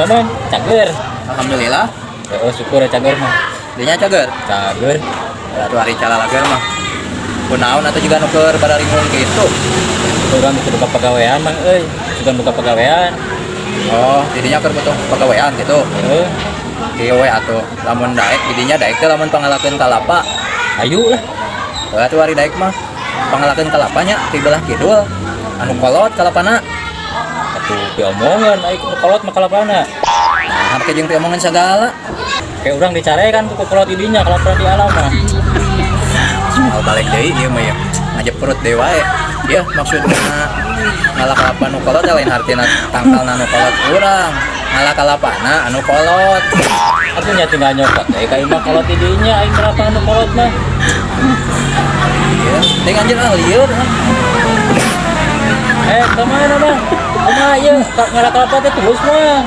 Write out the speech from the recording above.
Mamang, cager. Alhamdulillah. Oh, syukur ya cager mah. Dinya cager. Cager. Atuh ari calalager mah. Kunaon atuh juga nu keur bararingung kitu? Urang itu buka pagawean, Mang euy. Sugan buka pagawean. Oh, jadinya keur butuh pagawean gitu. Heeh. Kieu we atuh. Lamun daek didinya daek teh lamun pangalakeun kalapa. Ayo lah. Heuh, atuh ari daek mah pangalakeun kalapanya ti belah kidul. Anu kolot kalapana. Atuh diomongan ai kolot mah kalapana. Nah, make jeung piomongan sagala. Kayak urang dicarekan tuh ku kolot idinya kalapana di alam mah. Soal balik deui ieu mah ya. Ngajep perut deui wae. Ya maksudna ngala kalapa nu kolot teh lain hartina tangkalna nu kolot urang. Ngala kalapana anu kolot. Atuh nya tinggal nyokot eh ka imah kolot idinya aing kalapa anu kolot mah. Ya, teh anjeun ah lieur ah. Eh, kemana, Bang? Kumaha ieu? Ngala kalapa teh tulus mah.